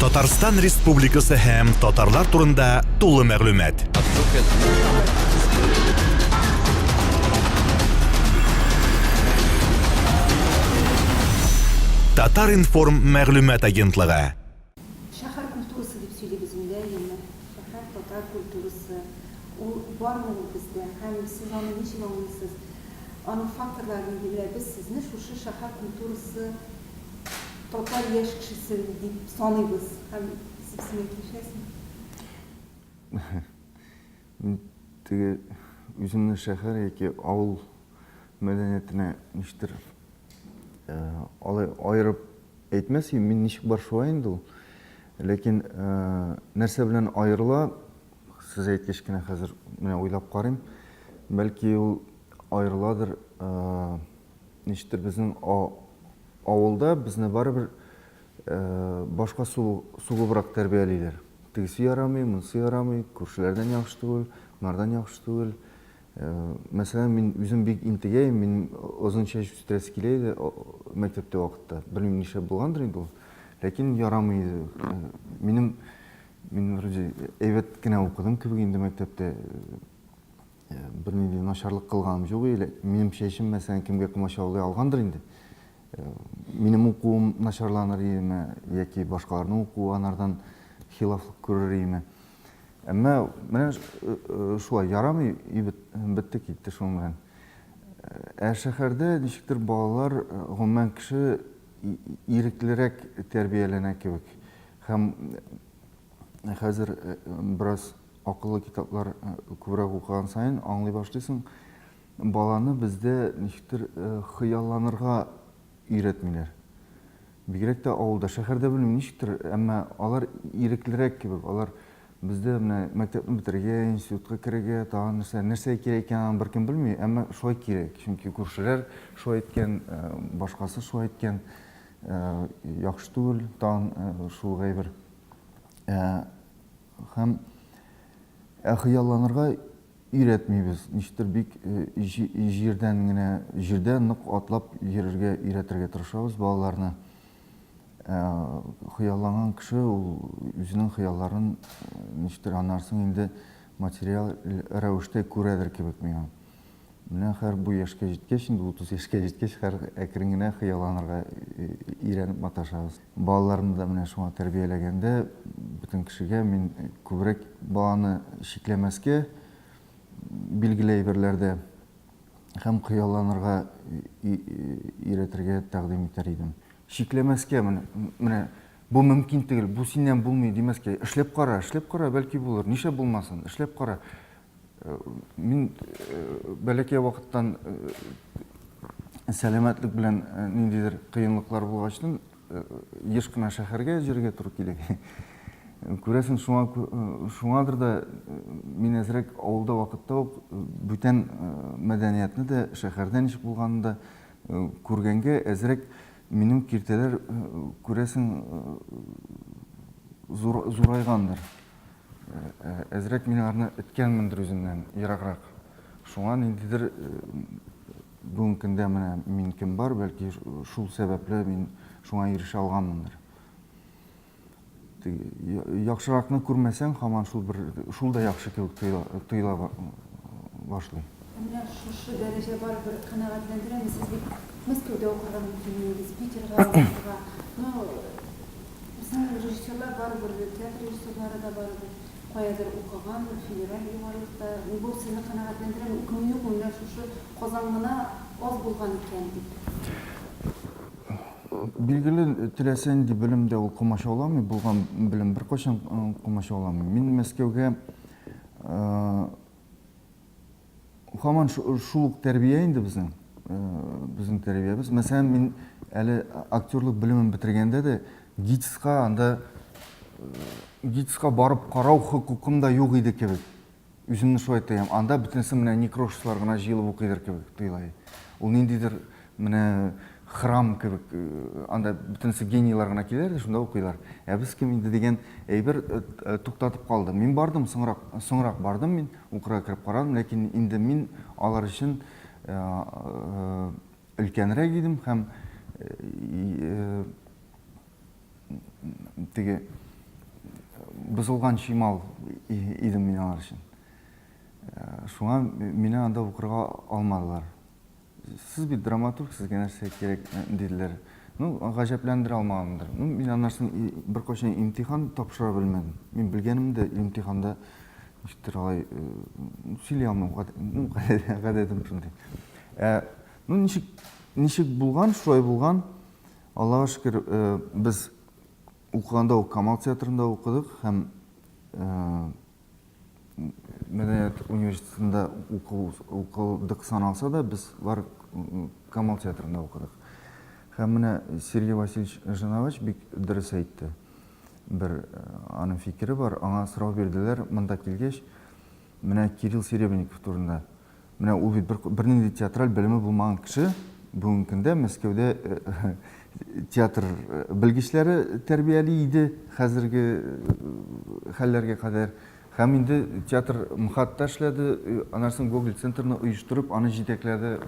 Татарстан Республикасы һәм татарлар турында тулы мәгълүмат. Татар-информ мәгълүмат агентлыгы. Шәһәр культурасы дип сөйлибез инде, әйеме? Шәһәр татар культурасы. Ул бармы ул бездә? Һәм сез аны ничек аңлыйсыз? Аның факторлары нинди? Менә без сезне шушы шәһәр культурасы татар яшь кешесе дип саныйбыз һәм сез безнең килешәсезме? Мин теге үземне шәһәр яки авыл мәдәниятенә ничектер алай аерып әйтмәс идем. Мин ничек бар шулай инде ул. Ләкин нәрсә белән аерыла, сез әйткәч кенә хәзер менә уйлап карыйм. Бәлки ул аерыладыр Ничектер безнең авылда безне барыбер башка сугыбрак тәрбиялиләр. Тегесе ярамый, монысы ярамый, күршеләрдән яхшы түгел, монардан яхшы түгел. Мәсәлән, мин үзем бик интегәем, мин озын чәч үстерәсе килә иде мәктәптә вакытта. Белмим, нишләп булгандыр инде ул. Ләкин ярамый иде. Минем, мин вроде әйбәт кенә укыдым кебек инде мәктәптә. Бернинди начарлык кылганым юк иде. Минем чәчем, мәсәлән, кемгә комачаулый алгандыр инде. Минем укуым начарланыр идеме, яки башкаларның укуы анардан хилафлык күрер идеме. Әмма менә шулай ярамый, и бетте китте шуның белән. Ә шәһәрдә ничектер балалар, гомумән кеше иреклерәк тәрбияләнә кебек. Һәм хәзер бераз акыллы китаплар күбрәк укыган саен аңлый башлыйсың, баланы бездә ничектер хыялланырга өйрәтмиләр. Бигрәк тә авылда, шәһәрдә белмим ничектер, әмма алар иреклерәк кебек. Алар бездә менә мәктәпне бетерергә, институтка керергә, тагын нәрсә, нәрсә кирәк икәнен аны беркем белми, әмма шулай кирәк. Чөнки күршеләр шулай әйткән, башкасы шулай әйткән, яхшы түгел тагын шул әйбер. Һәм ә хыялланырга өйрәтмибез. Ничектер бик җирдән генә, җирдә нык атлап йөрергә өйрәтергә тырышабыз балаларны. Хыялланган кеше ул үзенең хыялларын ничектер аннан соң инде материал рәвештә күрәдер кебек миңа. Менә хәер бу яшькә җиткәч, инде 30 яшькә җиткәч, хәер әкрен генә хыялланырга өйрәнеп маташабыз. Балаларны да менә шуңа тәрбияләгәндә, бөтен кешегә мин күбрәк баланы чикләмәскә, билгеле әйберләрдә һәм хыялланырга өйрәтергә тәкъдим итәр идем. Чикләмәскә менә, менә бу мөмкин түгел, бу синнән булмый димәскә. Эшләп кара, эшләп кара, бәлки булыр. Нишләп булмасын, эшләп кара. Мин бәләкәй вакыттан сәламәтлек белән ниндидер кыенлыклар булгачтын еш кына шәһәргә йөрергә туры килә. Күрәсең, шуңа шуңадыр да мин әзрәк авылда вакытта ук бүтән мәдәниятне дә, шәһәрдә ничек булганын да күргәнгә әзрәк минем киртәләр, күрәсең, зурайгандыр. Әзрәк мин аларны эткәнмендер үземнән ераграк. Шуңа ниндидер бүгенге көндә менә мин кем бар, бәлки шул сәбәпле мин шуңа ирешә алганмындыр. Яхшыракны күрмәсәң, һаман шул бер шул да яхшы кебек тоела башлый. Ә менә шушы дәрәҗә барыбер канәгатьләндерәме? Сез бит Мәскәүдә укырга мөмкин идегез, Питерга укырга. Но Безнең режиссерлар барыбер, театр режиссерлары да барыбер каядыр укыган, федераль югарылыкта. Бу сезне канәгатьләндерәме? Үкенү юкмы, менә шушы Казан гына аз булган икән дип? Билгеле, теләсә нинди белем дә ул комачауламый, булган белем беркайчан комачауламый. Мин Мәскәүгә Һаман шул ук тәрбия инде безнең, безнең тәрбиябез. Мәсәлән, мин әле актерлык белемен бетергәндә дә ГИТИСка анда ГИТИСка барып карау хокукым да юк иде кебек. Үземне шулай тоям. Анда бөтенесе менә некрошеслар гына җыелып укыйдыр кебек тоела. Ул ниндидер менә храм кебек, анда бөтенесе генийлар гына киләләр дә шунда укыйлар. Ә без кем инде дигән әйбер туктатып калды. Мин бардым, соңрак, соңрак бардым мин, укырга кереп карадым, ләкин инде мин алар өчен өлкәнрәк идем һәм теге. бозылган чимал идем мин алар өчен. Шуңа мине анда укырга алмадылар. Сез бит драматург, сезгә нәрсә кирәк, диделәр. Ну, гаҗәпләндерә алмаганмындыр. Ну, мин аннан соң беркайчан имтихан тапшыра белмәдем. Мин белгәнем дә имтиханда ничектер алай сөйли алмыйм, ну, гадәтем шундый. Ә, ну, ничек, ничек булган, шулай булган. Аллага шөкер, без укыганда ук Камал театрында укыдык һәм Мәдәният университетында уку укыдык саналса да, без бар Камал театрында укыдык. Һәм менә Сергей Васильевич Женовач бик дөрес әйтте. Бер аның фикере бар, аңа сорау бирделәр монда килгәч, менә Кирилл Серебренников турында. Менә ул бит бер, бернинди театраль белеме булмаган кеше, бүгенге көндә Мәскәүдә э, театр э, белгечләре тәрбияли иде хәзерге э, хәлләргә кадәр. Һәм инде театр МХАТта эшләде, аннан соң Гоголь центрны оештырып, аны җитәкләде.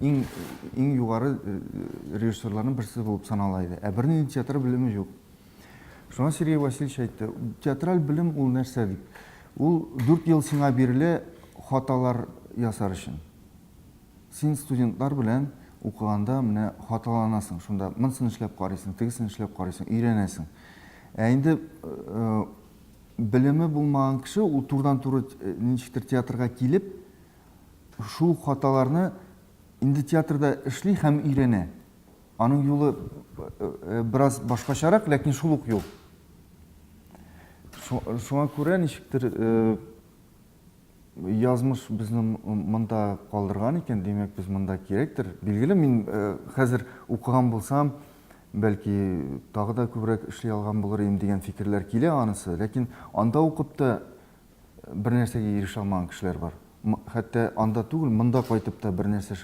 Иң иң югары режиссерларның берсе булып санала иде. Ә бернинди театр белеме юк. Шуңа Сергей Васильевич әйтте, театраль белем ул нәрсә дип. Ул дүрт ел сиңа бирелә хаталар ясар өчен. Син студентлар белән укыганда менә хаталанасың, шунда монысын эшләп карыйсың, тегесен эшләп карыйсың, өйрәнәсең. Ә инде э, белеме булмаган кеше ул турыдан-туры э, ничектер театрга килеп, шул хаталарны инде театрда эшли һәм өйрәнә. Аның юлы бераз башкачарак, ләкин шул ук юл. Шуңа күрә ничектер язмыш безне монда калдырган икән, димәк, без монда кирәктер. Билгеле, мин хәзер укыган булсам, бәлки тагы да күбрәк эшли алган булыр идем дигән фикерләр килә анысы. Ләкин анда укып та бер нәрсәгә ирешә алмаган кешеләр бар. Хәтта анда түгел, монда кайтып та бер нәрсә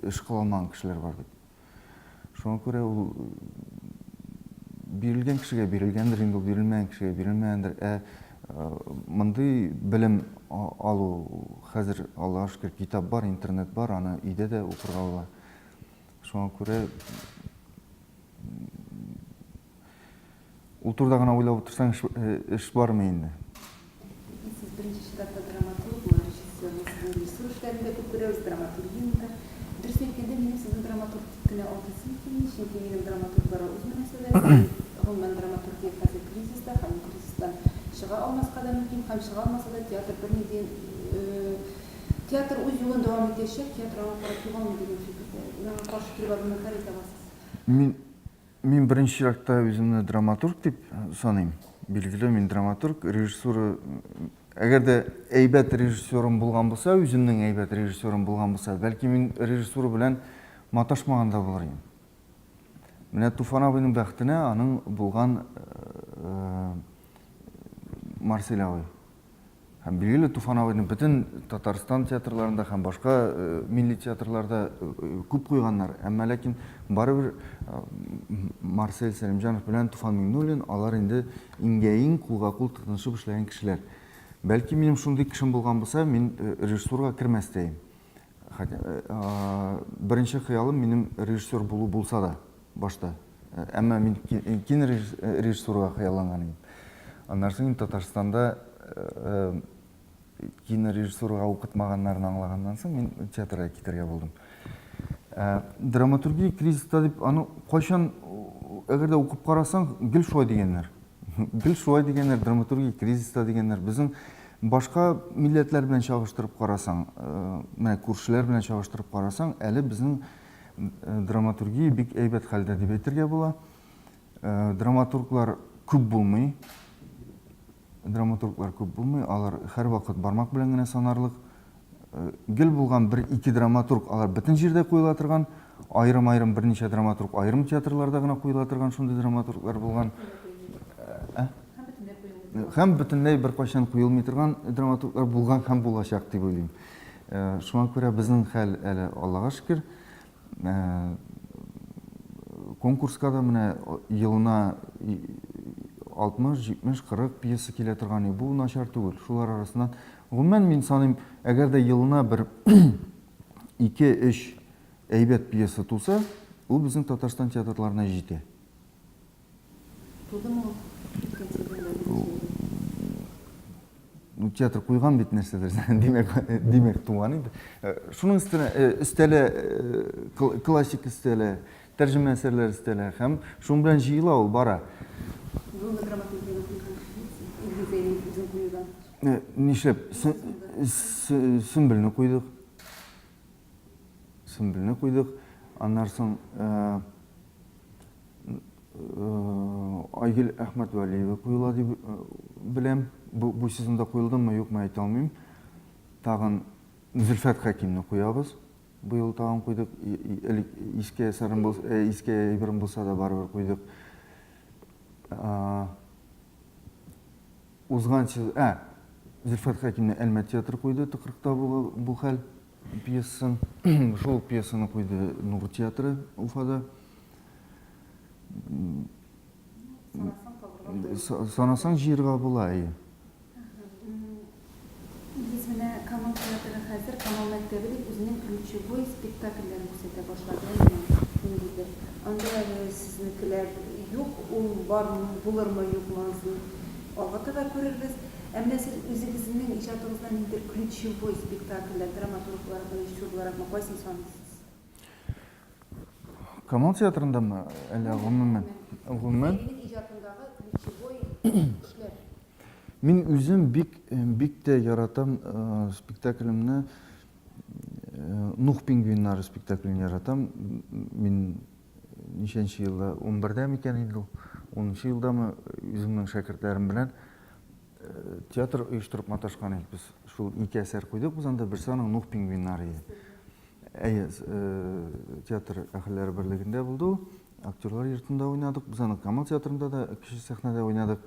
эш кыла алмаган кешеләр бар бит. Шуңа күрә ул бирелгән кешегә бирелгәндер инде, ул бирелмәгән кешегә бирелмәгәндер. Ә мондый белем алу хәзер, Аллага шөкер, китап бар, интернет бар, аны өйдә дә укырга була. Шуңа күрә Ул турыда гына уйлап утырсаң, эш, эш бармый инде. Ләкин сез беренче чиратта драматург, режиссер, мин сезнең режиссура эшләрен дә күп күрәбез, драматургияне дә. Дөресен әйткәндә, минем сезне драматург дип кенә атыйсым килми, чөнки минем драматургларга үз мөнәсәбәтем, гомумән, драматургия хәзер кризиста һәм ул кризистан чыга алмаска да мөмкин һәм чыга алмаса да, театр бернинди театр үз юлын дәвам итәчәк, театр аңа карап югалмый дигән фикердә. Миңа каршы килеп аргументлар әйтә аласыз. Мин Мин беренче чиратта үземне драматург дип саныйм. Билгеле, мин драматург, режиссура Әгәр дә әйбәт режиссерым булган булса, үземнең әйбәт режиссерым булган булса, бәлки мин режиссура белән маташмаган да булыр идем. Менә Туфан абыйның бәхетенә аның булган Марсель абый. Һәм билгеле Туфан абыйны бөтен Татарстан театрларында һәм башка милли театрларда күп куйганнар. Әмма ләкин барыбер Марсель Сәлимҗанов белән Туфан Миңнуллин алар инде иңгә-иң, кулга-кул тотынышып эшләгән кешеләр. Бәлки минем шундый кешем булган булса, мин режиссурага кермәс тә идем. Хотя беренче хыялым минем режиссер булу булса да башта. Әмма мин кинорежиссурага хыялланган идем. Аннан соң инде Татарстанда кинорежиссурага укытмаганнарын аңлаганнан соң мин театрга китәргә булдым. Драматургия кризиста дип аны кайчан әгәр дә укып карасаң, гел шулай дигәннәр. Гел шулай дигәннәр, драматургия кризиста дигәннәр. Безнең башка милләтләр белән чагыштырып карасаң, менә күршеләр белән чагыштырып карасаң, әле безнең Драматургия бик әйбәт хәлдә дип әйтергә була. Драматурглар күп булмый. Драматурглар күп булмый, алар һәрвакыт бармак белән генә санарлык. Гел булган бер-ике драматург, алар бөтен җирдә куела торган, аерым-аерым берничә драматург аерым театрларда гына куела торган шундый драматурглар булган. Ә? Һәм бөтенләй беркайчан куелмый торган драматурглар булган һәм булачак дип уйлыйм. Шуңа күрә безнең хәл әле Аллага шөкер. Конкурска да менә елына 60, 70, 40 пьеса килә торган. Бу начар түгел. Шулар арасыннан гомумән мин саныйм, әгәр дә елына бер 2-3 әйбәт пьеса туса, ул безнең Татарстан театрларына җитә. Тудымы ул? Үткән сезонда беренче. Ну, театр куйган бит нәрсәдер, димәк, димәк туган инде. Шуның өстенә өстәлә классик өстәлә, тәрҗемә әсәрләре өстәлә һәм шуның белән җыела ул бара. Бүгенге драматургияне куйган кеше Илгиз Зәйниев үзен куюдан. Нишләп? Сөмбелне куйдык. Сөмбелне куйдык. Аннан соң Айгөл Әхмәтвәлиева куела дип беләм. Бу, бу сезонда куелдымы, юкмы әйтә алмыйм. Тагын Зөлфәт Хәкимне куябыз. Быел тагын куйдык. Элек иске әсәрем булса, иске әйберем булса да барыбер куйдык. Узган сезон, ә, Зөлфәт Хәкимне Әлмәт театры куйды, тыкрыкта бу, бу хәл пьесасын. Шул пьесаны куйды Нур театры Уфада. Санасаң җыерга була, әйе. Без менә Камал театры хәзер Камал мәктәбе дип үзенең ключевой спектакльләрен күрсәтә башлады, әйеме, ниндидер. Анда әле сезнекеләр юк, ул бар булырмы, юкмы, анысын алга таба күрербез. Ә менә сез үзегезнең иҗатыгызда ниндидер ключевой спектакльләр, драматург буларак, режиссер буларакмы, кайсын саныйсыз? Камал театрындамы, әллә гомумән? Гомумән. Синең иҗатыңдагы ключевой эшләр. Мин үзем бик бик тә яратам спектаклемне Нух пингвиннары спектаклен яратам. Мин ничәнче елда, 11-дә микән инде ул, 10 елдамы үземнең шәкертләрем белән театр оештырып маташкан идек без. Шул ике әсәр куйдык без анда, берсе аның Нух пингвиннары иде. Әйе, театр әһелләре берлегендә булды ул. Актерлар йортында уйнадык. Без аны Камал театрында да кече сәхнәдә уйнадык.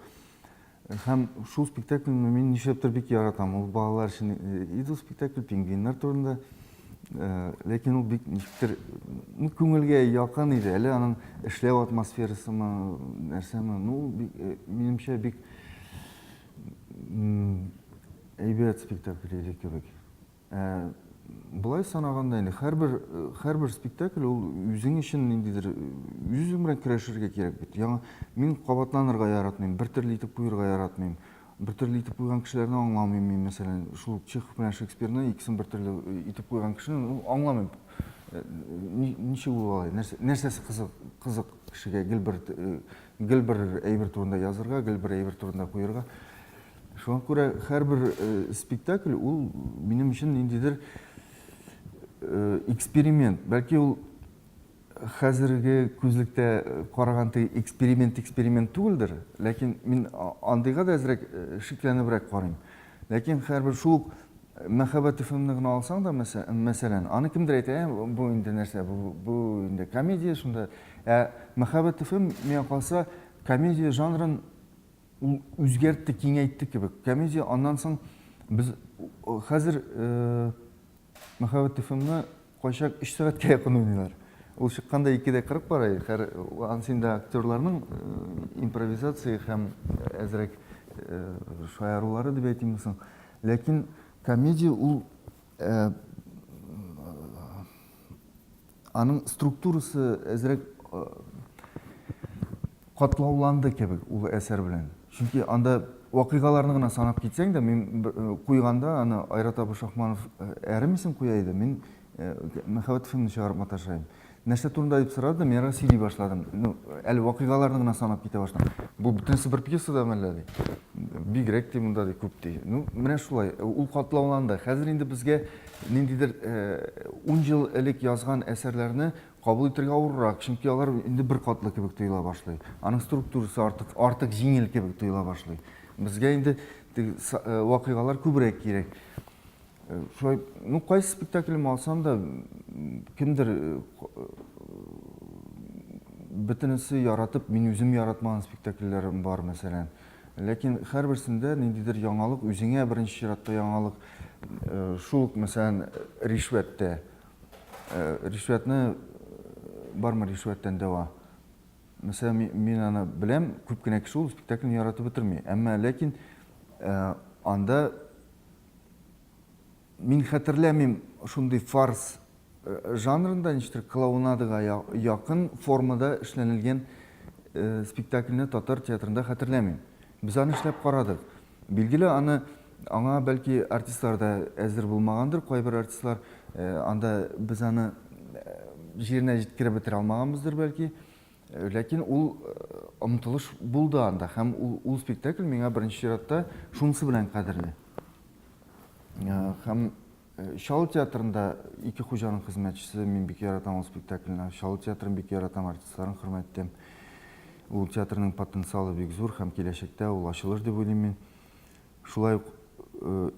Һәм шул спектакльне мин нишләптер бик яратам. Ул балалар өчен иде ул спектакль, пингвиннар турында. Ләкин ул бик ничектер, ну, күңелгә якын иде. Әле аның эшләү атмосферасымы, нәрсәме, ну, бик, минемчә, бик әйбәт спектакль иде кебек. Ә болай санаганда инде һәрбер һәрбер спектакль ул үзең өчен ниндидер үз-үзең белән көрәшергә кирәк бит. Яңа мин кабатланырга яратмыйм, бер төрле итеп куерга яратмыйм. Бер төрле итеп куйган кешеләрне аңламыйм мин, мәсәлән, шул Чехов белән Шекспирны икесен бер төрле итеп куйган кешене ну, аңламыйм. Ничек ул алай? Нәрсә, нәрсәсе кызык, кызык кешегә гел бер гел бер әйбер турында язырга, гел бер әйбер турында куерга. Шуңа күрә һәрбер спектакль ул минем өчен ниндидер эксперимент. Бәлки ул хәзерге күзлектә караган теге эксперимент эксперимент түгелдер, ләкин мин андыйга да әзрәк шикләнебрәк карыйм. Ләкин һәрбер шул ук Мәхәббәт фильмны гына алсаң да, мәсәлән, аны кемдер әйтә, бу инде нәрсә, бу, бу инде комедия шунда. Ә Мәхәббәт фильм, миңа калса, комедия жанрын Ул үзгәртте, киңәйтте кебек. Комедия аннан соң без хәзер Мәхәббәт ТФМны кайчак 3 сәгатькә якын уйныйлар. Ул чыкканда 2:40 бара, һәр ансы инде актерларның импровизация һәм әзрәк шаярулары дип әйтимме соң. Ләкин комедия ул Аның структурасы әзрәк катлауланды кебек ул әсәр белән. Чөнки анда вакыйгаларны гына санап китсәң дә, мин куйганда аны Айрат абый Шахманов әрем исем куя иде, мин Мәхәббәт фильмын чыгарып маташа идем. Нәрсә турында дип сорады да, мин аңа сөйли башладым. Ну, әле вакыйгаларны гына санап китә башладым. Бу бөтенесе бер пьесада мәллә ди. Бигрәк ди монда ди күп ди. Ну, менә шулай, ул катлауланды. Хәзер инде безгә Ниндидер ун ел элек язган әсәрләрне кабул итәргә авыррак, чөнки алар инде бер катлы кебек тоела башлый. Аның структурасы артык, артык җиңел кебек тоела башлый. Безгә инде вакыйгалар күбрәк кирәк. Шулай, ну, кайсы спектаклем алсам да, кемдер бөтенесе яратып, мин үзем яратмаган спектакльләрем бар, мәсәлән. Ләкин һәрберсендә ниндидер яңалык, үзеңә беренче чиратта яңалык. Шул ук, мәсәлән, ришвәттә. Ришвәтне бармы ришвәттән дәва? Мәсәлән, мин аны беләм, күп кенә кеше ул спектакльне яратып бетерми. Әмма ләкин анда мин хәтерләмим шундый фарс жанрында ничектер клоунадага якын формада эшләнелгән спектакльне татар театрында хәтерләмим. Без аны эшләп карадык. Билгеле, аны Аңа бәлки артистлар да әзер булмагандыр, кайбер артистлар анда без аны җиренә җиткереп бетерә алмаганбыздыр бәлки. Ләкин ул омтылыш булды анда һәм ул, ул спектакль миңа беренче чиратта шунысы белән кадерле. Һәм Чаллы театрында Ике хуҗаның хезмәтчесе, мин бик яратам ул спектакльне. Чаллы театрын бик яратам, артистларын хөрмәт итәм. Ул театрның потенциалы бик зур һәм киләчәктә ул ачылыр дип уйлыйм мин. Шулай ук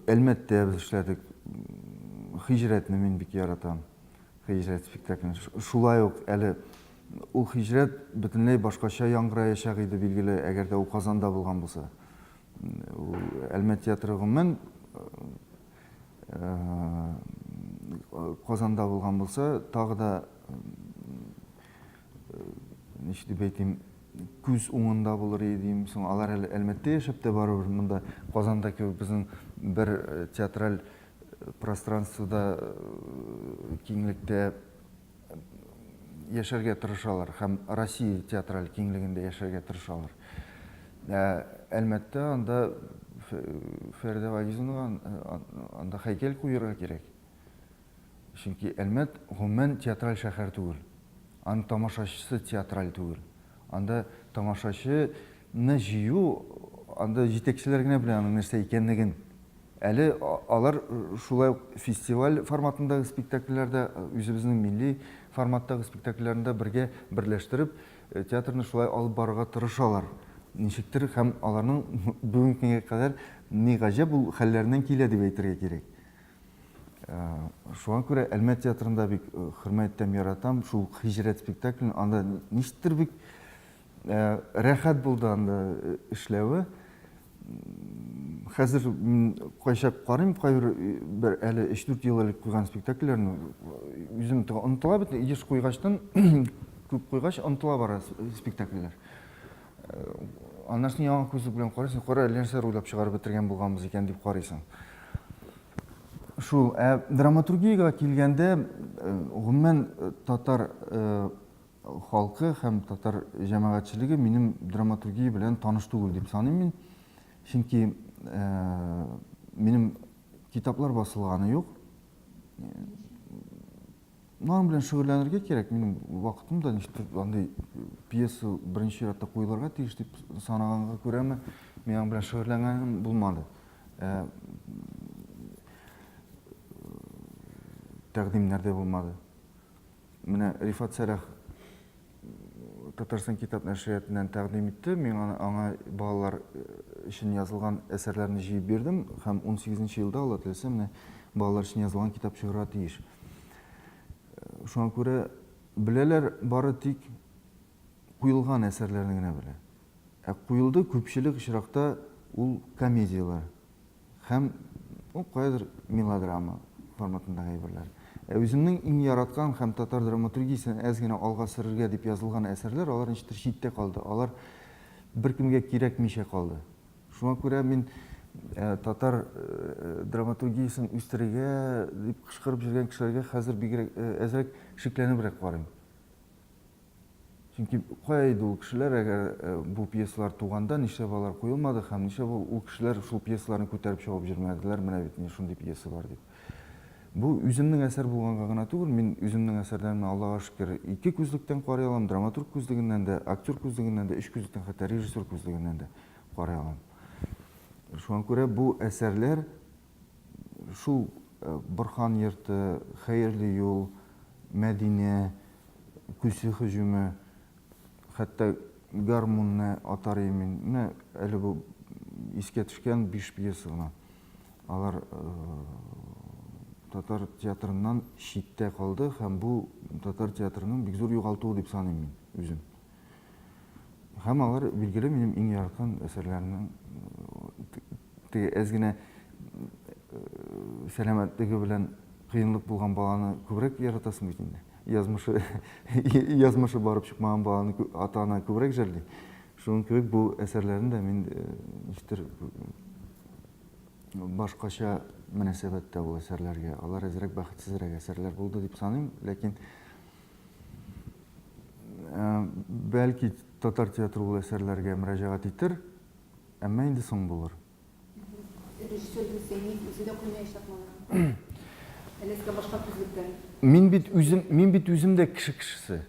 Әлмәттә без эшләдек. Хиҗрәтне мин бик яратам. Хиҗрәт спектаклен. Шулай ук әле ул Хиҗрәт бөтенләй башкача яңгыраячак иде, билгеле, әгәр дә ул Казанда булган булса. Ул Әлмәт театры гомумән Казанда булган булса, тагы да ничек дип әйтим, күз уңында булыр иде дим. Соң алар әле Әлмәттә яшәп тә барыбер монда Казанда кебек безнең бер театраль пространствода киңлектә яшәргә тырышалар һәм Россия театраль киңлегендә яшәргә тырышалар. Ә Әлмәттә анда Фәридә Вагизовнага анда һәйкәл куерга кирәк. Чөнки Әлмәт гомумән театраль шәһәр түгел. Аның тамашачысы театраль түгел. Анда тамашачыны җыю, анда җитәкчеләр генә белә аның нәрсә икәнлеген. Әле алар шулай ук фестиваль форматындагы спектакльләрдә, үзебезнең милли форматтагы спектакльләрне дә бергә берләштереп, театрны шулай алып барырга тырышалар. Ничектер һәм аларның бүгенге көнгә кадәр, ни гаҗәп, ул хәлләреннән килә дип әйтергә кирәк. Шуңа күрә Әлмәт театрында бик хөрмәт итәм, яратам. Шул Хиҗрәт спектаклен анда ничектер бик рәхәт булды анда эшләве. Хәзер мин кайчак карыйм, кайбер бер әле 3-4 ел элек куйган спектакльләрне үзем онытыла бит, еш куйгачтан, күп куйгач онытыла бара спектакльләр. Аннан соң яңа күзлек белән карыйсың, кара, әллә нәрсәләр уйлап чыгарып бетергән булганбыз икән дип карыйсың. Шул, ә драматургиягә килгәндә, гомумән татар халкы һәм татар җәмәгатьчелеге минем драматургия белән таныш түгел дип саныйм мин. Чөнки минем китаплар басылганы юк. Ну, аның белән шөгыльләнергә кирәк. Минем вакытым да ничектер андый пьеса беренче чиратта куелырга тиеш дип санаганга күрәме, мин аның белән шөгыльләнгәнем булмады. Ә, тәкъдимнәр дә булмады. Менә Рифат Сәлах Татарстан китап нәшриятыннан тәкъдим итте. Мин аңа балалар өчен язылган әсәрләрне җыеп бирдем һәм 18 елда, Алла теләсә, менә балалар өчен язылган китап чыгарга тиеш. Шуңа күрә беләләр бары тик куелган әсәрләрне генә белә. Ә куелды күпчелек очракта ул комедияләр. Һәм ул каядыр мелодрама форматындагы әйберләр. Ә үземнең иң яраткан һәм татар драматургиясен әз генә алга сөрергә дип язылган әсәрләр, алар ничектер читтә калды, алар беркемгә кирәкмичә калды. Шуңа күрә мин татар драматургиясен үстерергә дип кычкырып йөргән кешеләргә хәзер бигрәк әзрәк шикләнебрәк карыйм. Чөнки кая иде ул кешеләр, әгәр бу пьесалар туганда, нишләп алар куелмады һәм нишләп ул кешеләр шул пьесаларны күтәреп чабып йөрмәделәр, менә бит шундый пьеса бар дип. Бу үземнең әсәр булганга гына түгел, мин үземнең әсәрләремне, Аллага шөкер, ике күзлектән карый алам, драматург күзлегеннән дә, актер күзлегеннән дә, өч күзлектән, хәтта режиссер күзлегеннән дә карый алам. Шуңа күрә бу әсәрләр шул Борһан йорты, Хәерле юл, Мәдинә, Күсе һөҗүме, хәтта Гармунны атар идем мин. Менә әле бу искә төшкән биш пьеса гына. Алар татар театрыннан читтә калды һәм бу татар театрының бик зур югалтуы дип саныйм мин үзем. Һәм алар, билгеле, минем иң яраткан әсәрләремнең теге әз генә сәламәтлеге белән кыенлык булган баланы күбрәк яратасың бит инде. Язмышы язмышы барып чыкмаган баланы ата-ана күбрәк жәлли. Шуның кебек бу әсәрләрне дә мин ничектер башкача мөнәсәбәттә ул әсәрләргә. Алар әзрәк бәхетсезрәк әсәрләр булды дип саныйм, ләкин бәлки татар театры ул әсәрләргә мөрәҗәгать итер, әмма инде соң булыр. режиссер Илдус Зәйниев үзе дә куймаячакмы аларны? Әллә сезгә башка күзлектән? Мин бит үзем, мин бит үзем дә кеше кешесе.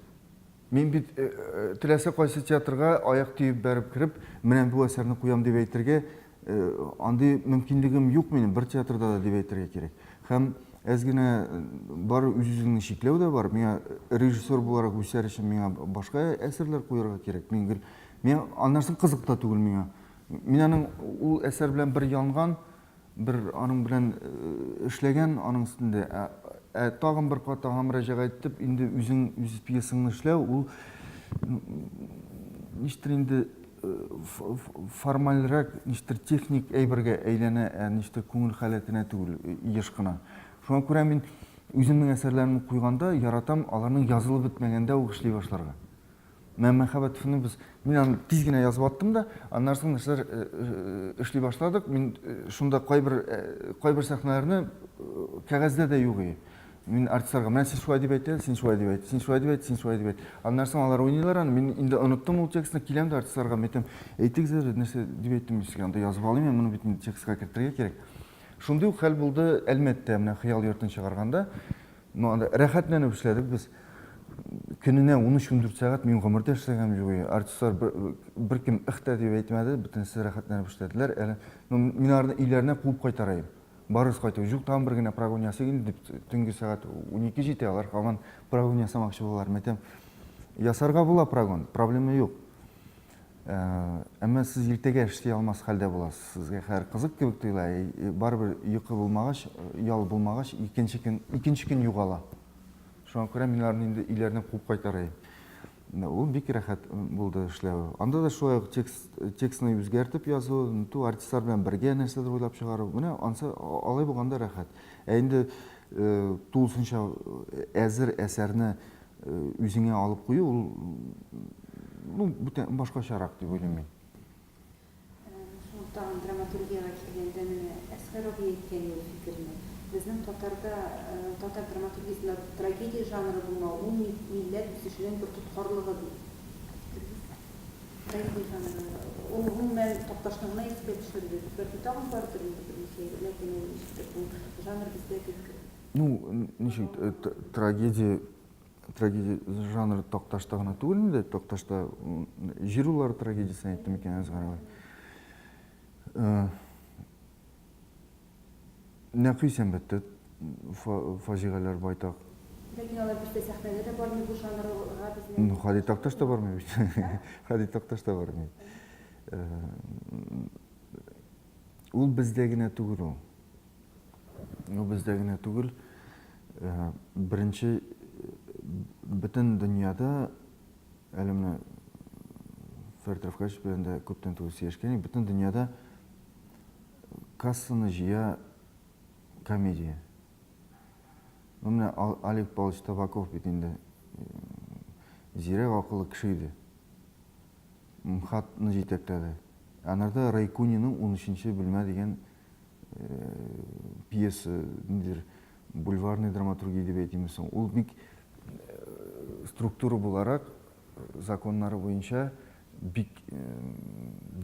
Мин бит теләсә кайсы театрга аяк төеп бәреп кереп, менә бу әсәрне куям дип әйтергә андый мөмкинлегем юк минем, бер театрда да дип әйтергә кирәк. Һәм әз генә бар үз-үзеңне чикләү дә бар. Миңа режиссер буларак үсәр өчен миңа башка әсәрләр куярга кирәк. Мин гел миңа аннан соң кызык та түгел миңа. Мин аның ул әсәр белән бер янган, бер аның белән эшләгән аның өстендә. Ә, ә тагын бер кат аңа мөрәҗәгать итеп, инде үзең үз пьесаңны эшләү, ул ничектер инде формальрәк, ничектер техник әйбергә әйләнә, ә ничектер күңел халәтенә түгел еш кына. Шуңа күрә мин үземнең әсәрләремне куйганда яратам аларның язылып бетмәгәндә үк эшли башларга. Менә Мәхәббәтовны без, мин аны тиз генә язып аттым да, аннан соң нәрсәләр э, э, эшли башладык. Мин э, шунда кайбер кайбер сәхнәләрне кәгазьдә дә юк иде. Мин артистларга, менә син шулай дип әйт, син шулай дип әйт, син шулай дип әйт, син шулай дип әйт. Аннан соң алар уйныйлар аны, мин инде оныттым ул текстны, киләм дә артистларга, мин әйтәм, әйтегез әле, нәрсә дип әйттем мин сезгә, анда язып алыйм, моны бит инде текстка кертергә кирәк. Шундый ук хәл булды Әлмәттә, менә Хыял йортын чыгарганда. Ну, анда рәхәтләнеп эшләдек без. Көненә 13-14 сәгать мин гомердә эшләгәнем юк иде. Артистлар бер, беркем эх тә дип әйтмәде, бөтенесе рәхәтләнеп эшләделәр. Әле, ну, мин аларны өйләренә куып кайтара идем. Барыгыз кайтыгыз. Юк, тагын бер генә прогон ясыйк инде дип, төнге сәгать 12 җитә, алар һаман прогон ясамакчы булалар. Мин әйтәм, ясарга була прогон, проблема юк. Әмма сез иртәгә эшли алмас хәлдә буласыз. Сезгә хәзер кызык кебек тоела, барыбер йокы булмагач, ял булмагач, икенче көн, икенче көн югала. Шуңа күрә мин аларны инде өйләренә куып кайтара идем. Ул бик рәхәт булды эшләве. Анда да шулай ук текст, текстны үзгәртеп язу, ту артистлар белән бергә нәрсәдер уйлап чыгару. Менә ансы алай булганда рәхәт. Ә инде тулысынча әзер әсәрне үзеңә алып кую ул ну бүтән башкачарак дип уйлыйм мин. Шул тагын драматургиягә килгәндә менә Әсгар абый әйткән ул фикерне. Безнең татарда татар драматургиясендә трагедия жанры булмау ул милләт үсешенең бер тоткарлыгы ди. Фикерегез? Трагедия жанры ул гомумән Такташны гына искә төшерде. Бәлки тагын бардыр инде берничә, ләкин ул ничектер бу жанр бездә бик Ну, ничек, трагедия, трагедия жанры Такташта гына түгел инде, Такташта Җир уллары трагедиясен әйтте микән Әсгар абый? Нәкый Сәнбәттә фаҗигаләр байтак. Ләкин алар бездә сәхнәдә дә бармый бу жанрга безнең. Ну, Һади Такташ та бармый бит. Һади Такташ та бармый. Ул бездә генә түгел ул. Ну, бездә генә түгел, беренче бөтен дөньяда, әле менә Фәрит Рафкатович белән дә күптән түгел сөйләшкән идек, бөтен дөньяда кассаны җыя комедия. Ну, менә Олег Павлович Табаков бит инде зирәк акыллы кеше иде. МХАТны җитәкләде. Анарда Райкуниның 13 бүлмә дигән пьеса, ниндидер бульварный драматургия дип әйтимме соң, ул бик структура буларак, законнары буенча бик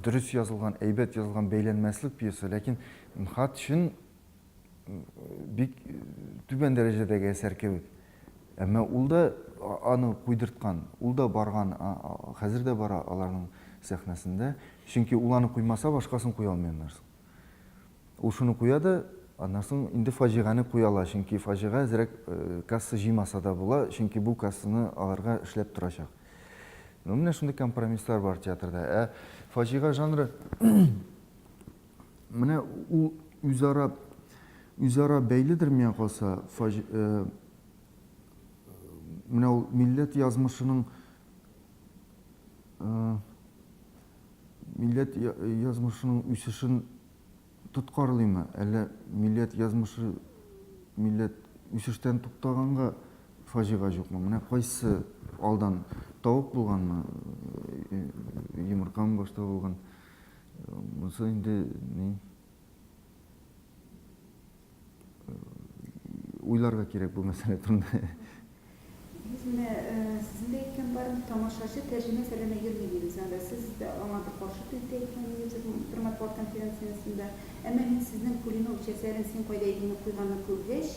дөрес язылган, әйбәт язылган бәйләнмәслек пьеса, ләкин МХАТ өчен бик түбән дәрәҗәдәге әсәр кебек. Әмма ул да аны куйдырткан, ул да барган, хәзер дә бара аларның сәхнәсендә. Чөнки ул аны куймаса, башкасын куя алмый аннан соң. Ул шуны куя да, аннан соң инде фаҗигане куя ала, чөнки фаҗига әзрәк касса җыймаса да була, чөнки бу кассаны аларга эшләп торачак. Ну, менә шундый компромисслар бар театрда. Ә фаҗига жанры менә ул үзара үзара бәйледер миңа калса, фаҗ менә ул милләт язмышының Милләт язмышының үсешен тоткарлыймы, әллә милләт язмышы милләт үсештән туктаганга фаҗига җукмы? Менә кайсы алдан тавык булганмы, йомыркамы башта булган? Монысы инде ни? Уйларга кирәк бу мәсьәлә турында. Без менә сезнең дә әйткән бар инде, тамашачы тәрҗемә әсәрләренә йөрми дибез. Анда сез дә аңа бер каршы төйт тә әйткән идегез бер. матбугат конференциясендә. Әмма мин сезнең Пулинович әсәрен Син кайда идеңне куйганны күргәч,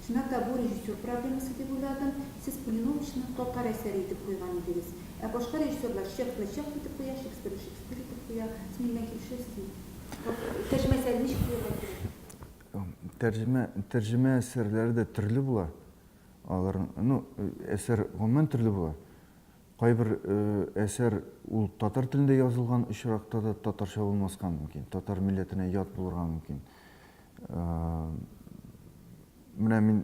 чынлап та бу режиссер проблемасы дип уйладым. Сез Пулиновичны татар әсәре итеп куйган идегез. Ә башка режиссерлар Чеховны Чехов итеп куя, Шекспирны Шекспир итеп куя. Сез минем белән килешәсезме? Тәрҗемә әсәрен ничек куярга кирәк? Тәрҗемә, тәрҗемә әсәрләре дә төрле була. Алар, ну, әсәр гомумән төрле була. Кайбер әсәр ул татар телендә язылган очракта да татарча булмаска мөмкин, татар милләтенә ят булырга мөмкин. Менә мин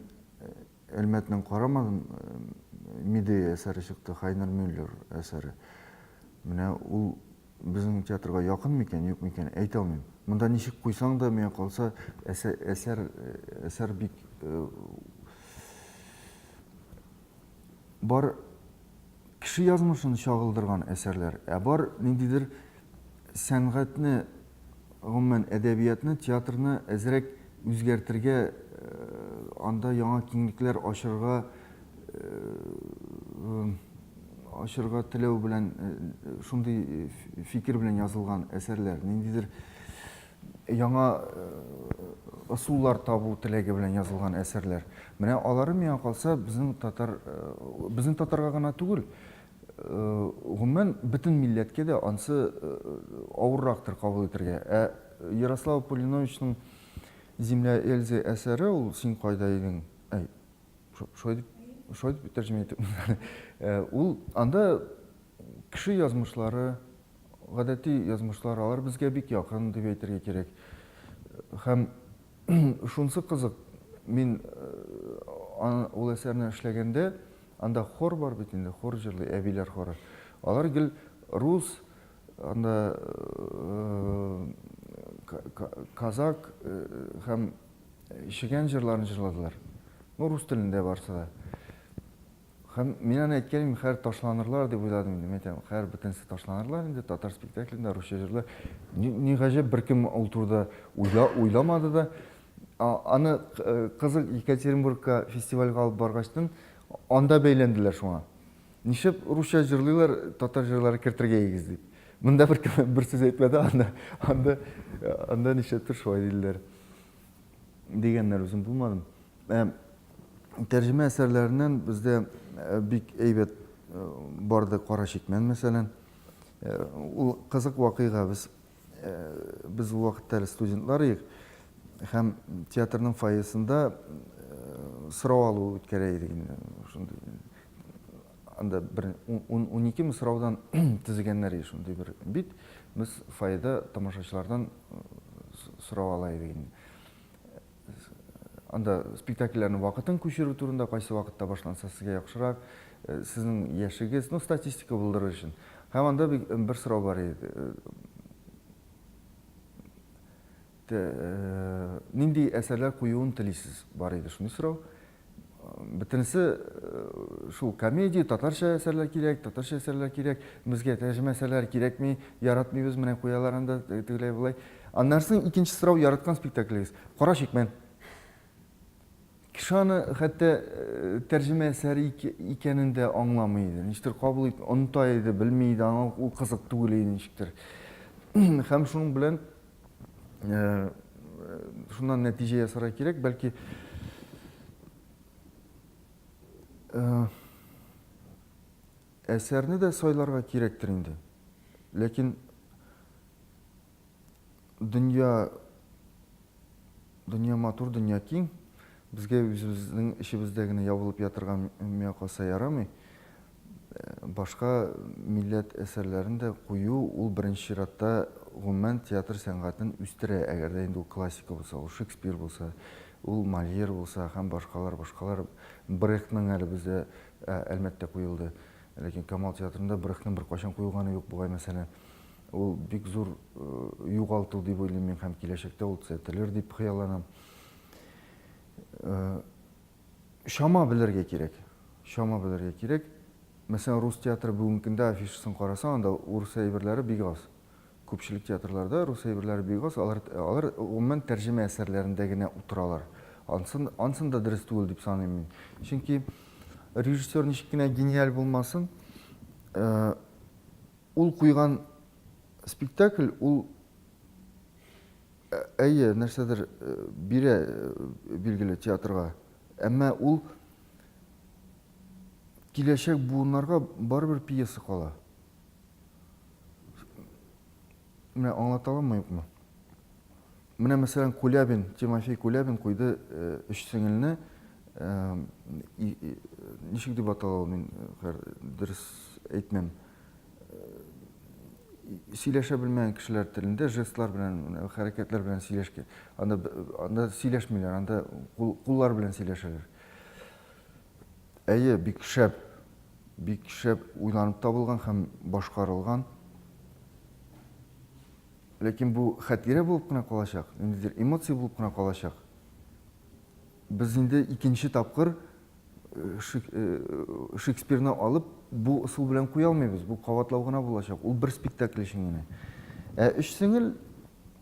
Әлмәтнең карамадым, Медея әсәре чыкты, Хайнер Мюллер әсәре. Менә ул безнең театрга якын микән, юк микән, әйтә алмыйм. Монда ничек куйсаң да, миңа калса, әсәр, әсәр бик Бар кеше язмышын чагылдырган әсәрләр, ә бар ниндидер сәнгатьне, гомумән, әдәбиятны, театрны әзрәк үзгәртергә, анда яңа киңлекләр ачырга ачырга теләү белән шундый фикер белән язылган әсәрләр, ниндидер яңа ысуллар табу теләге белән язылган әсәрләр. Менә алары миңа калса безнең татар безнең татарга гына түгел, гомумән бөтен милләткә дә ансы авыррактыр кабул итәргә. Ә Ярослав Полиновичның Земля Эльзы әсәре ул Син кайда идең? Әй, шулай дип, шулай дип тәрҗемә итеп. Ул анда кеше язмышлары, Гадәти язмышлар, алар безгә бик якын дип әйтергә кирәк. Һәм шунысы кызык, мин ул әсәрне эшләгәндә, анда хор бар бит инде, хор җырлый, әбиләр хоры. Алар гел рус, анда казак һәм чегән җырларын җырладылар. Ну, рус телендә барсы да. Һәм мин аны әйткән идем, хәер ташланырлар дип уйладым инде. Мин әйтәм, хәер бөтенесе ташланырлар инде, татар спектаклендә русча җырлар. Ни, ни гаҗәп, беркем ул турыда уйла, уйламады да. Аны э, кызык Екатеринбургка фестивальгә алып баргачтын, анда бәйләнделәр шуңа. Нишләп русча җырлыйлар, татар җырлары кертергә егез дип. Монда беркем бер сүз әйтмәде, анда, анда, анда нишләптер шулай диделәр. Дигәннәр, үзем булмадым. Ә, тәрҗемә әсәрләреннән бездә э, бик әйбәт э, барды Кара чикмән, мәсәлән. Э, ул кызык вакыйга. Без без ул вакытта әле студентлар идек һәм театрның фойесында сорау алу үткәрә идек инде. Шундый анда бер 12 сораудан төзегәннәр иде шундый бер бит. Без фойеда тамашачылардан сорау ала идек инде. Анда спектакльләрнең вакытын күчерү турында, кайсы вакытта башланса сезгә яхшырак, э, сезнең яшегез, ну, статистика булдырыр өчен. Һәм анда бер сорау бар иде. Э, э, нинди әсәрләр куюын телисез? Бар иде шундый сорау. Бөтенесе шул комедия, татарча әсәрләр кирәк, татарча әсәрләр кирәк, безгә тәрҗемә әсәрләр кирәкми, яратмыйбыз, менә куялар анда тегеләй болай. Аннан соң икенче сорау, яраткан спектаклегез. Кара чикмән. Кеше аны хәтта тәрҗемә әсәре икәнен дә аңламый иде. Ничектер кабул итми, оныта иде, белми иде, аңа ул кызык түгел иде ничектер. Һәм шуның белән шуннан нәтиҗә ясарга кирәк, бәлки әсәрне дә сайларга кирәктер инде. Ләкин дөнья дөнья матур, дөнья киң. Безгә үзебезнең эчебездә генә ябылып ятырга миңа калса ярамый. Башка милләт әсәрләрен дә кую ул беренче чиратта гомумән театр сәнгатен үстерә, әгәр дә инде ул классика булса, ул Шекспир булса, ул Мольер булса һәм башкалар, башкалар. Брехтның әле бездә Әлмәттә куелды. Ләкин Камал театрында Брехтның беркайчан куелганы юк бугай, мәсәлән. Ул бик зур югалту дип уйлыйм мин һәм киләчәктә ул төзәтелер дип хыялланам. Чама белергә кирәк. Чама белергә кирәк. Мәсәлән, рус театры бүгенге көндә афишасын карасаң, анда урыс әйберләре бик аз. Күпчелек театрларда рус әйберләре бик аз. Алар, алар гомумән тәрҗемә әсәрләрендә генә утыралар. Ансын, ансын да дөрес түгел дип саныйм мин. Чөнки режиссер ничек кенә гениаль булмасын, ул куйган спектакль, ул. Әйе, нәрсәдер бирә, билгеле, театрга. Әмма ул киләчәк буыннарга барыбер пьеса кала. Менә аңлата аламмы, юкмы? Менә, мәсәлән, Кулябин, Тимофей Кулябин куйды Өч сеңелне. Ничек дип атала ул, мин дөрес әйтмәм. Сөйләшә белмәгән кешеләр телендә жестлар белән, хәрәкәтләр белән сөйләшкән. Анда, анда сөйләшмиләр, анда куллар белән сөйләшәләр. Әйе, бик шәп, бик шәп уйланып табылган һәм башкарылган. Ләкин бу хатирә булып кына калачак, ниндидер эмоция булып кына калачак. Без инде икенче тапкыр Шекспирны алып, бу ысул белән куя алмыйбыз. Бу кабатлау гына булачак. Ул бер спектакль өчен генә. Ә Өч сеңел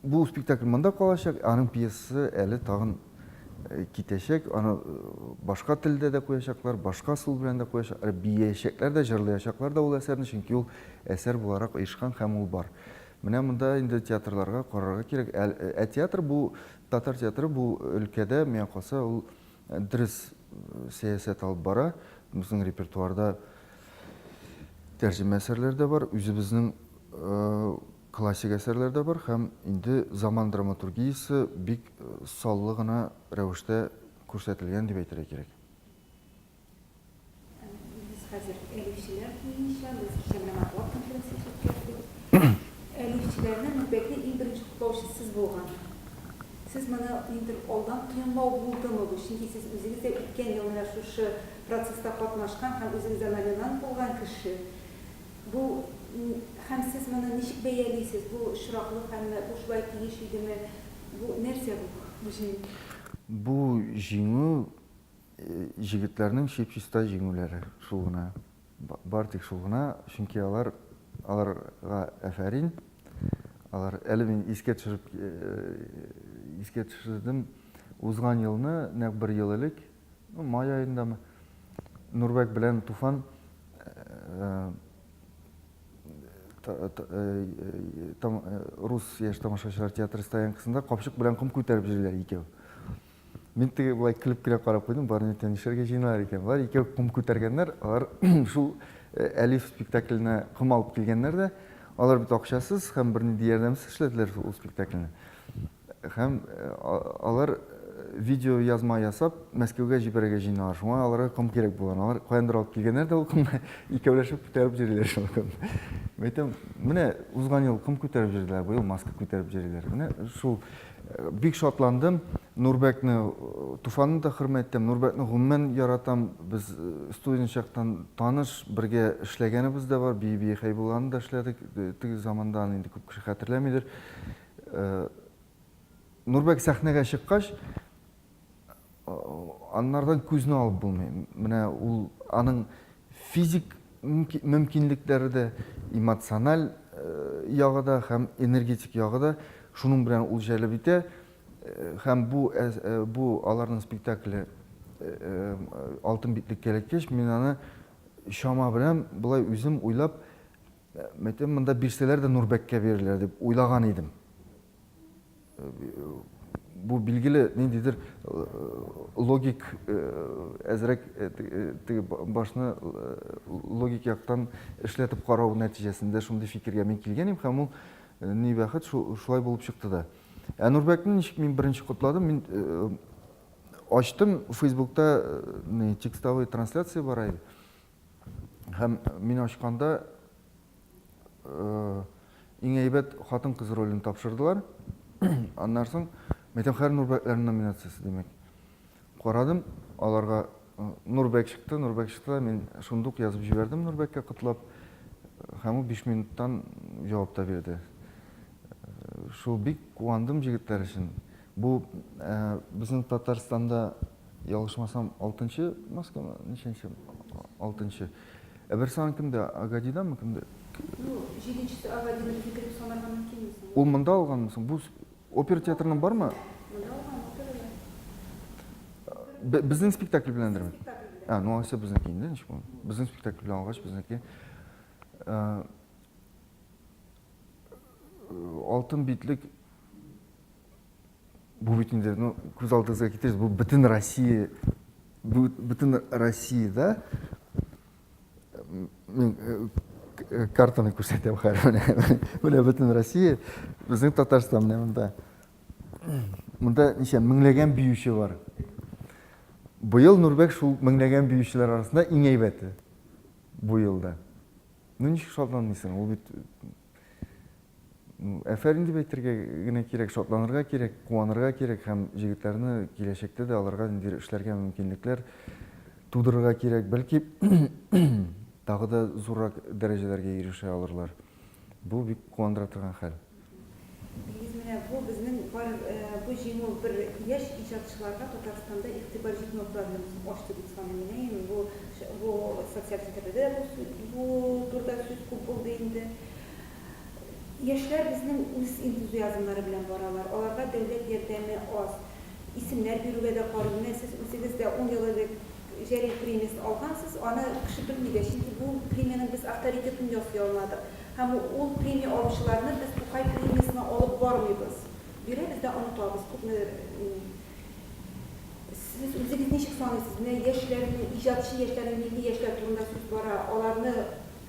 бу спектакль монда калачак, аның пьесасы әле тагын китәчәк. Аны башка телдә дә куячаклар, башка ысул белән дә куячаклар, биячәкләр дә, җырлаячаклар да ул әсәрне, чөнки ул әсәр буларак оешкан һәм ул бар. Менә монда инде театрларга карарга кирәк. Ә театр бу, татар театры бу өлкәдә, миңа калса, ул дөрес сәясәт алып бара. Безнең репертуарда тәрҗемә әсәрләре дә бар, үзебезнең классик әсәрләр дә бар һәм инде заман драматургиясе бик саллы гына рәвештә күрсәтелгән дип әйтергә кирәк. Без хәзер әлифчеләр буенча, без кичә менә матбугат конференциясе үткәрдек. Әлифчеләрне Нурбәкне иң беренче котлаучы сез булган. Сез моны ниндидер алдан тоемлау булдымы бу? Чөнки сез үзегез дә үткән ел менә шушы процесста катнашкан һәм үзегез дә номинант булган кеше. Бу һәм сез моны ничек бәялисез? Бу очраклы хәлме? Бу шулай тиеш идеме? Бу нәрсә бу, бу җиңү? Бу җиңү Җегетләрнең чип-чиста җиңүләре, шул гына. Бар тик шул гына, чөнки алар, аларга афәрин. Алар, әле мин искә төшереп, искә төшердем, узган елны, нәкъ бер ел элек, ну, май аендамы, Нурбәк белән Туфан рус яшь тамашачылар театры стоянкасында капчык белән ком күтәреп йөриләр икәү. Мин теге болай көлеп кенә карап куйдым, бар нитә нишләргә җыеналар икән. Болар икәү ком күтәргәннәр, алар шул Әлиф спектакленә ком алып килгәннәр дә, алар бит акчасыз һәм бернинди ярдәмсез эшләделәр ул спектакльне. Һәм алар видео язма ясап Мәскәүгә җибәрергә җыеналар. Шуңа аларга ком кирәк булган. Алар каяндыр алып килгәннәр дә ул комны икәүләшеп күтәреп йөриләр шул комны. Мин әйтәм, менә узган ел ком күтәреп йөрделәр, быел маска күтәреп йөриләр. Менә шул Бик шатландым. Нурбәкне, Туфанны да хөрмәт итәм. Нурбәкне гомумән яратам. Без студент чактан таныш, бергә эшләгәнебез дә бар. Бии-бии Хәйбулланы да эшләдек. Теге заманда аны инде күп кеше хәтерләмидер. Нурбәк сәхнәгә чыккач, аннардан күзне алып булмый. Менә ул аның физик мөмкинлекләре дә, эмоциональ ягы да һәм энергетик ягы да шуның белән ул җәлеп итә. Һәм бу бу аларның спектакле Алтын битлеккә эләккәч, мин аны чама белән болай үзем уйлап, мәйтәм, монда бирсәләр дә Нурбәккә бирерләр дип уйлаган идем. Бу билгеле ниндидер логик әзрәк теге башны логик яктан эшләтеп карау нәтиҗәсендә шундый фикергә мин килгән идем һәм ул ни бәхет шулай булып чыкты да. Ә Нурбәкне ничек мин беренче котладым, мин ачтым Фейсбукта текстовый трансляция бара иде. Һәм мин ачканда иң әйбәт хатын-кыз ролен тапшырдылар. Аннан соң Мәйтәм хәер Нурбәкләрнең номинациясе димәк. Карадым, аларга Нурбәк чыкты, Нурбәк чыкты да мин шундук язып җибәрдем Нурбәккә котлап. Һәм ул 5 минуттан җавап та бирде. Шул бик куандым җегетләр өчен. Бу безнең Татарстанда Ялгышмасам, алтынчы маскамы, ничәнче? Алтынчы. Ә берсе аның кемдә? Агадидамы, кемдә? Ну, җиденчесе Агадиныкы дип санарга мөмкинме соң? Ул монда алганмы соң? Бу опера театрының бармы? Монда алган, операда. Безнең спектакль беләндерме? Спектакль белән. А, ну алайса безнеке инде, ничек ул? Безнең спектакль белән алгач, безнеке. Алтын битлек. Бу бит инде, ну, күз алдыгызга китерегез, бу бөтен Россия, бу бөтен Россиядә мин э, картаны күрсәтәм хәзер менә. Менә бөтен Россия, безнең Татарстан менә монда. Монда ничә меңләгән биюче бар. Быел Нурбәк шул меңләгән биючеләр арасында иң әйбәте бу елда. Ну ничек шатланмыйсың? Ул бит әфәрин дип әйтергә генә кирәк, шатланырга кирәк, куанырга кирәк һәм җегетләрне киләчәктә дә аларга ниндидер эшләргә мөмкинлекләр тудырырга кирәк. Бәлки тагы да зуррак дәрәҗәләргә ирешә алырлар. Бу бик куандыра торган хәл. Илгиз, менә бу безнең бар бу җиңү бер яшь иҗатчыларга Татарстанда игътибар җитмәү проблемасын ачты дип саныйм мин. Әйеме, бу бу социаль челтәрләрдә дә бу бу турыда сүз күп булды инде. Яшьләр безнең үз энтузиазмнары белән баралар, аларга дәүләт ярдәме аз. Исемнәр бирүгә дә карыйм. Менә сез үзегез дә ун ел элек Җәлил премиясен алгансыз, аны кеше белми дә, чөнки бу премиянең без авторитетын ясый алмадык. Һәм ул премия алучыларны без Тукай премиясенә алып бармыйбыз. Бирәбез дә онытабыз. Күпмедер Сез үзегез ничек саныйсыз, менә яшьләрнең, иҗатчы яшьләрнең, милли яшьләр турында сүз бара, аларны,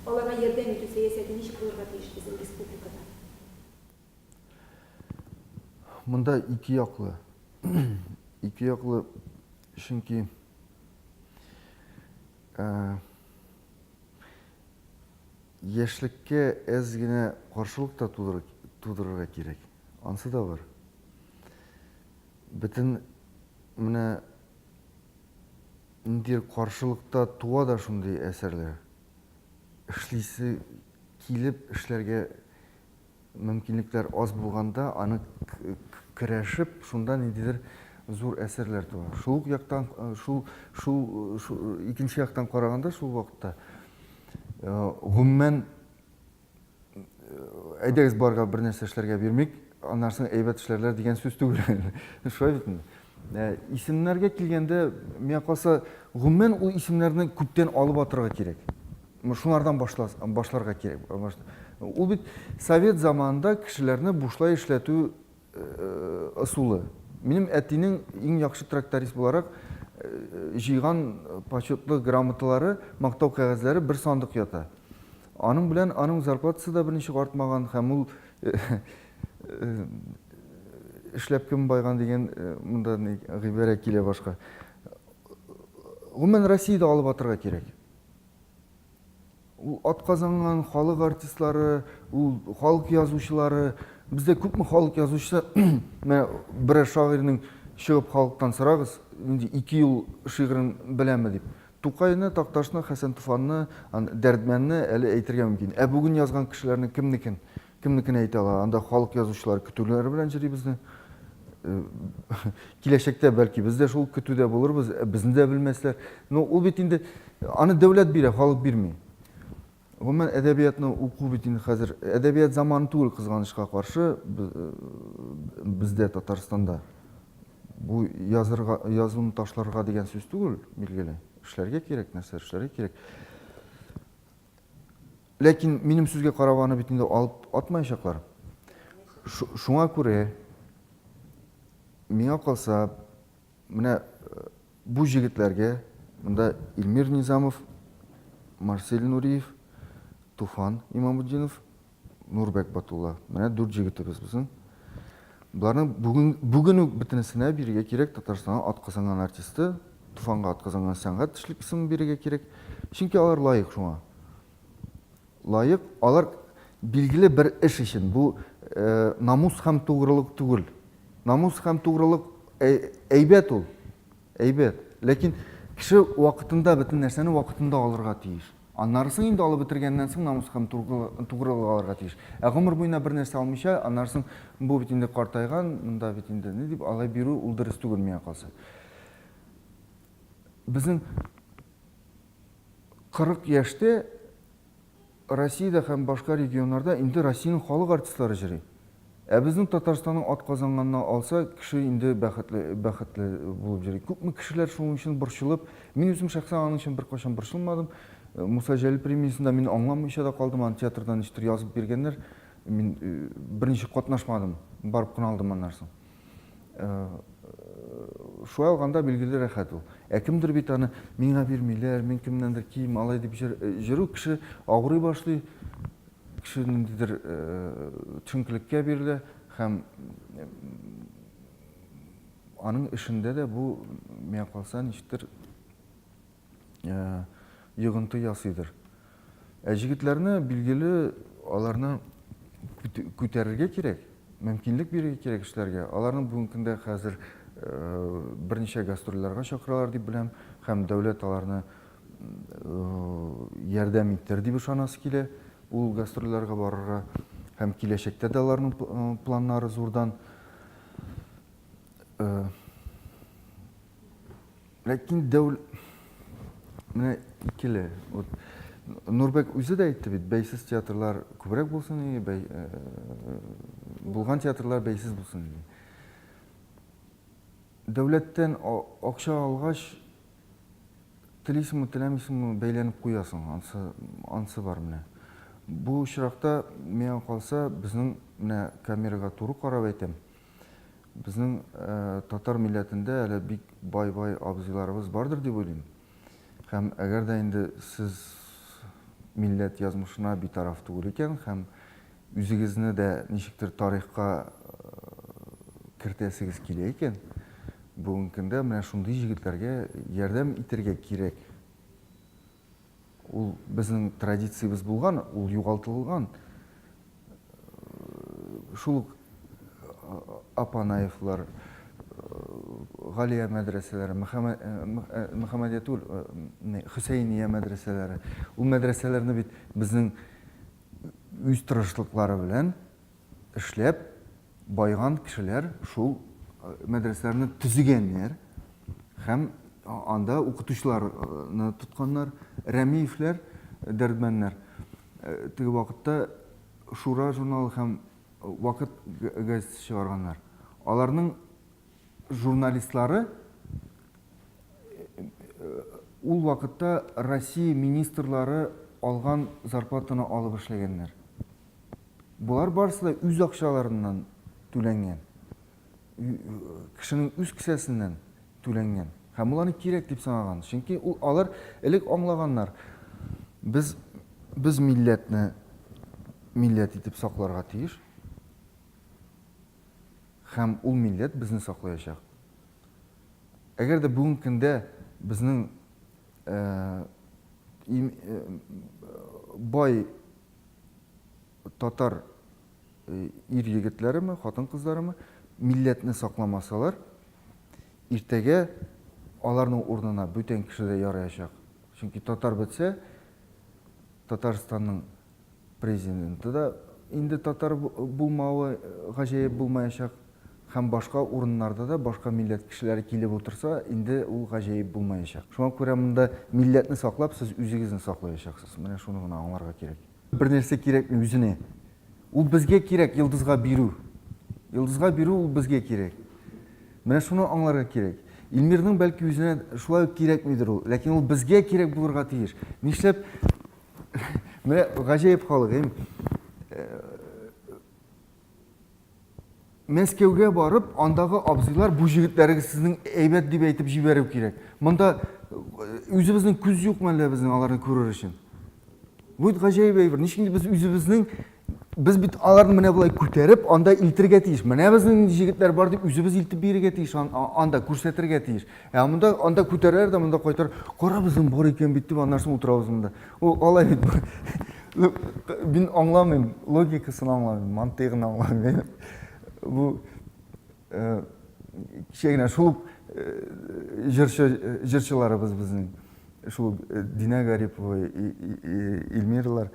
аларга ярдәм итү сәясәте ничек булырга тиеш безнең республикада? Монда ике яклы. Ике яклы, чөнки э, яшьлеккә әз генә каршылык та тудырырга кирәк. Ансы да бар. Бөтен менә ниндидер каршылыкта туа да шундый әсәрләр. Эшлисе килеп эшләргә мөмкинлекләр аз булганда, аны көрәшеп, шунда ниндидер зур әсәрләр туа. Шул ук яктан, шул, шул, шул икенче яктан караганда, шул вакытта, гомумән, әйдәгез барга бер нәрсә эшләргә бирмик, аннан соң әйбәт эшләрләр дигән сүз түгел. Шулай бит инде. Исемнәргә килгәндә, миңа калса, гомумән ул исемнәрне күптән алып атырга кирәк. Шунардан башларга кирәк. Ул бит совет заманында кешеләрне бушлай эшләтү ысулы. Минем әтинең иң яхшы тракторист буларак җыйган почетлы грамоталары, мактау кәгазьләре бер сандык ята. Аның белән аның зарплатасы да берничек артмаган һәм ул эшләп кем байган дигән монда гыйбарә килә башка. Гомумән Россиядә алып атырга кирәк. Ул атказанган халык артистлары, ул халык язучылары. Бездә күпме халык язучысы, менә берәр шагыйрьнең чыгып халыктан сорагыз, нинди ике юл шигырен беләме дип. Тукайны, Такташны, Хәсән Туфанны, Дәрдмәнне әле әйтергә мөмкин. Ә бүген язган кешеләрнең кемнекен? Кемнекен әйтә ала? Анда халык язучылары көтүләре белән йөри безне. Э, киләчәктә бәлки без дә шул көтүдә булырбыз, э, безне дә белмәсләр. Но ул бит инде аны дәүләт бирә, халык бирми. Гомумән әдәбиятны уку бит инде хәзер әдәбият заманы түгел кызганычка каршы э, бездә Татарстанда. Бу язырга, язуны ташларга дигән сүз түгел, билгеле. Эшләргә кирәк, нәрсә эшләргә кирәк. Ләкин минем сүзгә карап аны бит инде алып атмаячаклар. Шуңа күрә миңа калса, менә э, бу җегетләргә монда Илмир Низамов, Марсель Нуриев, Туфан Имамутдинов, Нурбәк Батулла. Менә дүрт җегетебез безнең. Боларның бүген бүген үк бөтенесенә бирергә кирәк Татарстанның атказанган артисты, Туфанга атказанган сәнгать эшлеклесен бирергә кирәк. Чөнки алар лаек шуңа. Лаек, алар билгеле бер эш өчен. Бу э, намус һәм тугрылык түгел. Намус һәм тугрылык әйбәт ул. Әйбәт. Ләкин кеше вакытында бөтен нәрсәне вакытында алырга тиеш. Аннары соң инде алып бетергәннән соң намус һәм тугрылык алырга тиеш. Ә гомер буена бер нәрсә алмыйча, аннары соң бу бит инде картайган, монда бит инде ни дип алай бирү ул дөрес түгел миңа калса. Безнең 40 яшьтә Россиядә һәм башка регионнарда инде Россиянең халык артистлары җыри. Ә безнең Татарстанның атказанганны алса, кеше инде бәхетле, бәхетле булып йөри. Күпме кешеләр шуның өчен борчылып, мин үзем шәхсән аның өчен беркайчан борчылмадым. Э, Муса Җәлил премиясендә мин аңламыйча да калдым, аны театрдан ничектер язып биргәннәр. Мин э, берничек катнашмадым, барып кына алдым аннан соң. Шулай алганда, билгеле, рәхәт ул. Ә кемдер бит аны миңа бирмиләр, мин кемнәндер ким, алай дип җөрү, кеше авырый башлый, кеше ниндидер төшенкелеккә бирелә һәм аның эшендә дә бу, миңа калса, ничектер йогынты ясыйдыр. Ә җегетләрне, билгеле, аларны күтәрергә кирәк, мөмкинлек бирергә кирәк эшләргә. Аларны бүгенге көндә хәзер берничә гастрольләргә чакыралар дип беләм, һәм дәүләт аларны ярдәм итәр дип ышанасы килә ул гастрольләргә барырга. Һәм киләчәктә дә аларның планнары зурдан. Ләкин дәүл менә икеле. Вот Нурбәк үзе дә әйтте бит, бәйсез театрлар күбрәк булсын иде, бәй, э, булган театрлар бәйсез булсын иде. Дәүләттән акча алгач, телисеңме, теләмисеңме, бәйләнеп куясың. Ансы, ансы бар менә. Бу очракта, миңа калса, безнең менә камерага туры карап әйтәм. Безнең татар милләтендә әле бик бай-бай абзыйларыбыз бардыр дип уйлыйм. Һәм әгәр дә инде сез милләт язмышына битараф түгел икән һәм үзегезне дә ничектер тарихка кертәсегез килә икән, бүгенге көндә менә шундый җегетләргә ярдәм итәргә кирәк. Ул безнең традициябез булган, ул югалтылган. Шул ук Апанаевлар, Галия мәдрәсәләре, Мөхәммәдия түгел, Хөсәйния мәдрәсәләре. Ул мәдрәсәләрне бит безнең үз тырышлыклары белән эшләп Байган кешеләр шул мәдрәсәләрне төзегәннәр һәм анда укытучыларны тотканнар. Рәмиевләр, Дәрдмәннәр теге вакытта Шура журналы һәм Вакыт газетасы чыгарганнар. Аларның журналистлары ул вакытта Россия министрлары алган зарплатаны алып эшләгәннәр. Болар барысы да үз акчаларыннан түләнгән. Кешенең үз кесәсеннән түләнгән. Һәм ул аны кирәк дип санаган. Чөнки ул алар элек аңлаганнар. Без без милләтне милләт итеп сакларга тиеш. Һәм ул милләт безне саклаячак. Әгәр дә бүгенге көндә безнең э, э, бай татар ир-егетләреме, хатын-кызларымы милләтне сакламасалар, иртәгә аларның урынына бүтән кеше дә яраячак. Чөнки татар бетсә, Татарстанның президенты да инде татар булмавы гаҗәеп булмаячак. Һәм башка урыннарда да башка милләт кешеләре килеп утырса, инде ул гаҗәеп булмаячак. Шуңа күрә монда милләтне саклап, сез үзегезне саклаячаксыз. Менә шуны гына аңларга кирәк. Бер нәрсә кирәкми үзенә. Ул безгә кирәк йолдызга бирү. Йолдызга бирү ул безгә кирәк. Менә шуны аңларга кирәк. Илмирның бәлки үзенә шулай ук кирәкмидер ул, ләкин ул безгә кирәк булырга тиеш. Нишләп менә гаҗәеп халык, әйме? Мәскәүгә барып, андагы абзыйлар бу җегетләрегез сезнең әйбәт дип әйтеп җибәрү кирәк. Монда үзебезнең күз юк мәллә безнең аларны күрер өчен. Бу бит гаҗәеп әйбер. Ничек инде без үзебезнең без бит аларны менә болай күтәреп, анда илтергә тиеш. Менә безнең нинди җегетләр бар дип үзебез илтеп бирергә тиеш, анда күрсәтергә тиеш. Ә монда анда күтәрәләр дә монда кайтар. Кара безнең бар икән бит дип аннан соң утырабыз монда. Ул алай бит. Ну, мин аңламыйм, логикасын аңламыйм, мантыйгын аңламыйм. Бу э, кичә генә шул ук э, җырчы җырчыларыбыз безнең шул ук э, Динә Гарипова, Эльмиралар.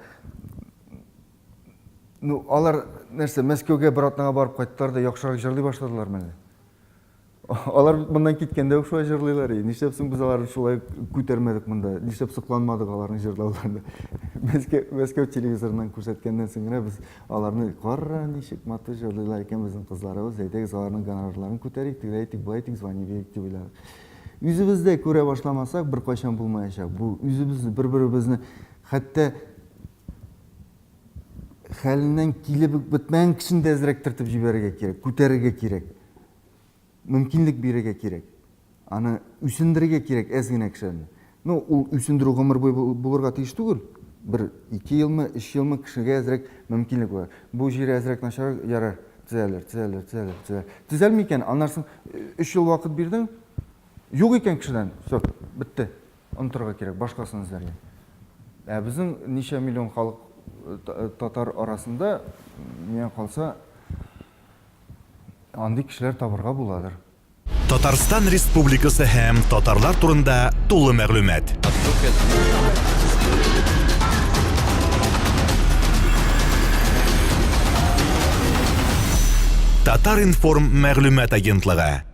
Ну, алар нәрсә, Мәскәүгә бер атнага барып кайттылар да яхшырак җырлый башладылар менә. Алар бит моннан киткәндә үк шулай җырлыйлар. Нишләп соң без аларны шулай күтәрмәдек монда? Нишләп сокланмадык аларның җырлауларына? Мәскәү, Мәскәү телевизорыннан күрсәткәннән соң генә без аларны кара ничек матур җырлыйлар икән безнең кызларыбыз. Әйдәгез аларның гонорарларын күтәрик, тегеләй итик, болай итик, звание бирик дип уйладык. Үзебез дә күрә башламасак, беркайчан булмаячак. Бу үзебезне, бер-беребезне хәтта хәленнән килеп үк бетмәгән кешене дә әзрәк төртеп җибәрергә кирәк, күтәрергә кирәк. мөмкинлек бирергә кирәк. Аны үсендерергә кирәк әз генә кешеләрне. Ну, ул үсендерү гомер буе булырга тиеш түгел. Бер ике елмы, өч елмы кешегә әзрәк мөмкинлек бар. Бу җире әзрәк начар, ярар, төзәлер, төзәлер, төзәлер, төзәлер. Төзәлми икән, аннан соң өч ел вакыт бирдең, юк икән кешедән, все, бетте. Онытырга кирәк, башкасын эзләргә. Ә безнең ничә миллион халык татар арасында, миңа калса, андый кешеләр табырга буладыр. Татарстан Республикасы һәм татарлар турында тулы мәгълүмат. Татар-информ мәгълүмат агентлыгы.